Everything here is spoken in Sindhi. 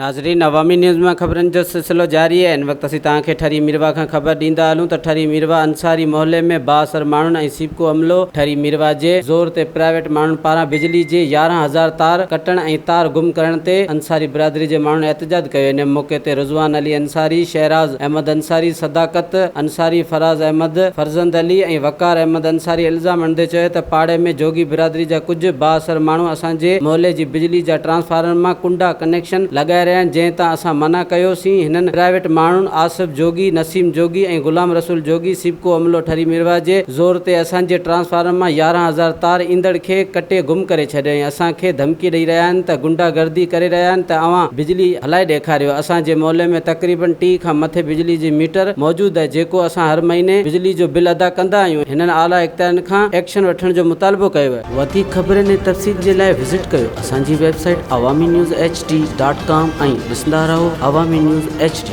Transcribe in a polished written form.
ناظرين عوامي نيوز مان خبرن جو سلسلو جاري آهي هن وقت اسين توهان کي ٺري ميرواهه کان خبر ڏيندا هلون ته ٺري ميرواهه انصاري محلي ۾ بااثر ماڻهن ۽ سيپڪو عملو ٺري ميرواهه جي زور تي پرائيويٽ ماڻهن پاران بجلي جي 11,000 تار ڪٽڻ ۽ تار گم ڪرڻ تي انصاري برادري جي ماڻهن احتجاج ڪيو ان موقعي تي رضوان علي انصاري، شهراز احمد انصاري، صداقت انصاري، فراز احمد، فرزند علي ۽ وقار احمد انصاري الزام هڻندي چيو ته پاڙي ۾ جوڳي برادري جا ڪجهه بااثر ماڻهو اسان جي محلي جي بجلي جا ٽرانسفارمر مان ڪنڊا ڪنيڪشن لڳائي رهيا آهن جنهن تان اسان منع ڪيوسين هنن پرائيويٽ ماڻهن آصف جوڳي، نسيم جوڳي ۽ غلام رسول جوڳي سيپڪو عملو ٺري ميرواهه جي زور تي اسان جي ٽرانسفارمر مان 11,000 تار ايندڙ کي ڪٽي گم ڪري ڇڏيو ۽ اسان کي ڌمڪي ڏئي رهيا آهن ته گنڊا گردي ڪري رهيا آهن ته اوهان بجلي هلائي ڏيکاريو اسان جي محلي ۾ تقريبن 30 کان مٿي بجلي جي ميٽر موجود آهي جيڪو اسان هر مهيني بجلي جو بل ادا ڪندا آهيون هنن اعليٰ اختيارين کان ايڪشن وٺڻ جو مطالبو ڪيو. وڌيڪ خبرن ۽ تفصيل جي لاء وزٽ ڪيو اسان جي website Awami news H D dot com ۽ ڏسندا رهو عوامي نيوز ايڇ ڊي.